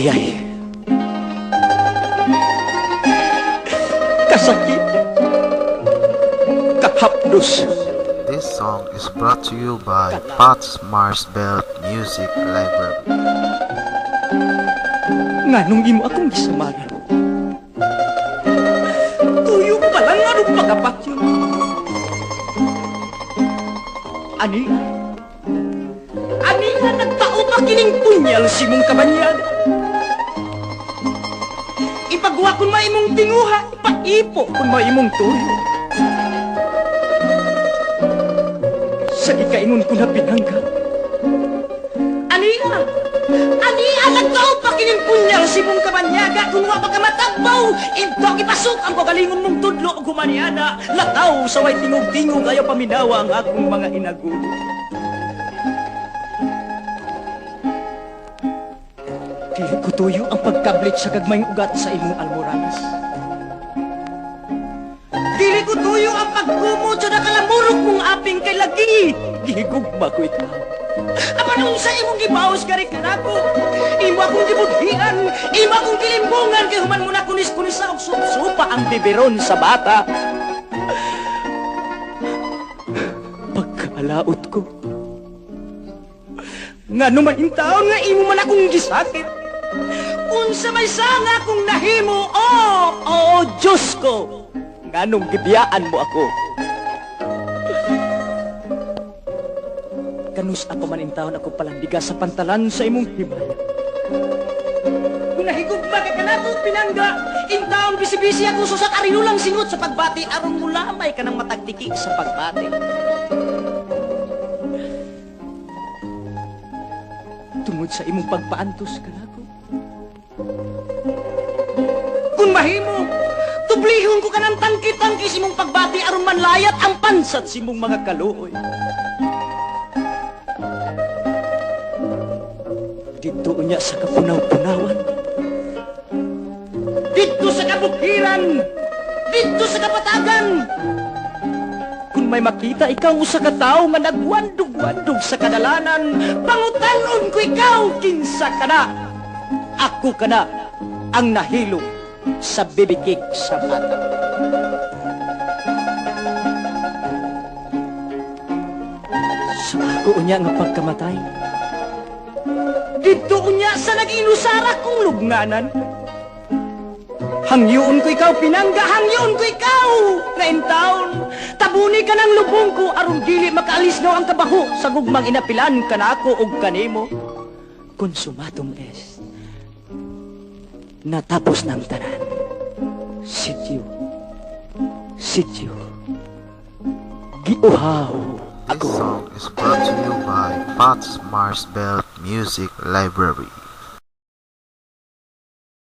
Kaayay. Kasakit. Kahapdos. This song is brought to you by Pots Mars Belt Music Library. Nganong imo akong gisamaran? Tuyo pa lang anong pagkapatyon. Ani? Ani nga nagtao pa kining punyal si mong kabanyag? Ipagwa kun maimong tinguha, ipaipo kun maimong tuyo. Sa gikaingon ko na pinangga. Ania! Ania! Nagtao pa kining punyal si mong kabanyaga kung wa pa ka matagbaw! Into ipasok ang kagalingon mong tudlo og humaniana, lakaw sa way tingog-tingog ayaw paminawa ang akong mga inagulo. Dili ko tuyo ang pagkablit sa gagmayng ugat sa imong almoranas. Dili ko tuyo ang pagkumot sa nakalamurok mong aping kay lagi. Gihigugma ko ikaw. Apan unsa imong gibaos gari kanako? Imo akong gibudhian, imo akong gilimbungan kay human mo na kunis-kunis sa og supa ang biberon sa bata. Pagkaalaot ko, ngano man intawon nga imo man akong gisakit? Unsa may sanga akong nahimo, oh, oh, Diyos ko, nganong gibiyaan mo ako? Kanus ako man intawon ako palandiga sa pantalan sa imong himaya. Kung nahigugma ka kanako pinangga, intawon bisi-bisi ako susak arinulang singot sa pagbati aron mulamay ka ng matagtiki sa pagbati. Tungod sa imong pagpaantos kanako. Kung mahimo, tublihon ko kanang tangki-tangki sa imong pagbati aron manlayat ang pansat sa imong mga kaluoy. Didto unya sa kapunaw-punawan, didto sa kabukiran, didto sa kapatagan. Kung may makita ikaw usa ka tawo nga nagwandog-wandog sa kadalanan, pangutan-on ko ikaw kinsa ka na. Ako ka na ang nahilo sa baby cake sa bata. Sa ako unya nga pagkamatay, didto unya sa nag-inusara kong lubnganan. Hangyoon ko ikaw pinangga, hangyoon ko ikaw na intaon. Tabuni ka ng lubong ko aron dili makaalis nga ang kabaho sa gugmang inapilan kanako og kanimo. Consumatum est. Natapos ng tanan. Sityo. Sityo. Giuhaw This ako. song is brought to you by Pots Mars Belt Music Library.